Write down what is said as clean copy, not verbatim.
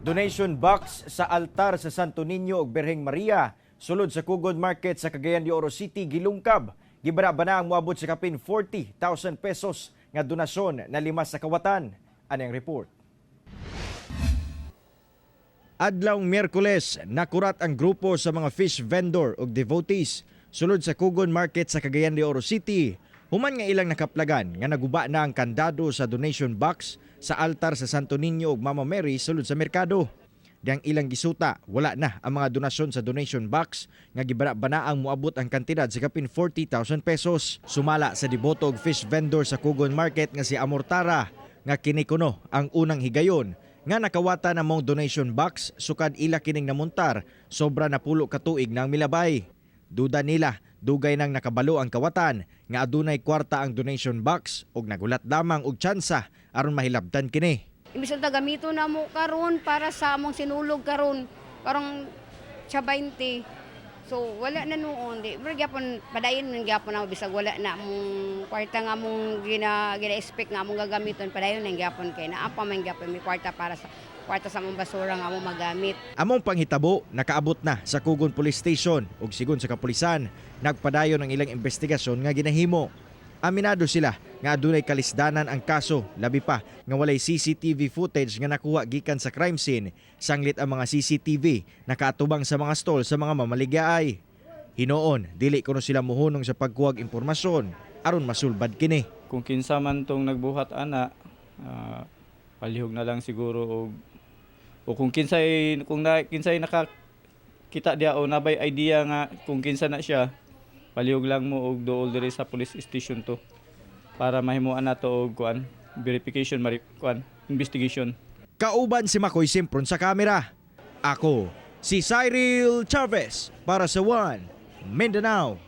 Donation box sa altar sa Santo Niño ug Birheng Maria sulod sa Kugon Market sa Cagayan de Oro City gilungkab. Gibana-bana ang moabot sa kapin 40,000 pesos nga donasyon na lima sa kawatan. Ani ang report. Adlawng Miyerkules, nakurat ang grupo sa mga fish vendor ug devotees sulod sa Kugon Market sa Cagayan de Oro City. Human nga ilang nakaplagan nga naguba na ang kandado sa donation box sa altar sa Santo Niño ug Mama Mary sulod sa merkado. Diyang ilang gisuta, wala na ang mga donasyon sa donation box nga gibana-banaang moabot ang kantidad sa kapin 40,000 pesos. Sumala sa deboto og fish vendor sa Kugon Market nga si Amortara nga kini kuno ang unang higayon nga nakawata na mong donation box sukad ila kining namuntar sobra na 10 ka tuig nang milabay. Duda nila, dugay nang nakabalo ang kawatan nga adunay kwarta ang donation box ug nagulat lamang og tsansa aron mahilabtan kini. Imbis ta gamito na mo karon para sa among sinulog karon, karong sa 20. So wala na noon di. Pero gyapon padayon man gyapon na bisag wala na among kwarta nga among gina expect nga among gagamiton, padayon na gyapon kay naa pa man gyapon may kwarta para sa kwarta sa among basura nga among magamit. Among panghitabo, nakaabot na sa Kugon Police Station ug sigon sa kapulisan, nagpadayon ang ilang investigasyon nga ginahimo. Aminado sila nga adunay kalisdanan ang kaso, labi pa nga walay CCTV footage nga nakuha gikan sa crime scene, sanglit ang mga CCTV nakaatubang sa mga stall sa mga mamaligyaay. Hinuon, dili kuno sila muhunong sa pagkuhag impormasyon aron masulbad kini. Kung kinsa man tong nagbuhat ana, palihog na lang siguro og o kung kinsay kung na, kinsay nakakita diya o nabay idea nga kung kinsa na siya, palihog lang mo og duol diri sa police station to para mahimuan nato og kuan, verification, mari kuan, investigation. Kauban si Makoy Simpron sa kamera. Ako, si Cyril Chavez para sa One Mindanao.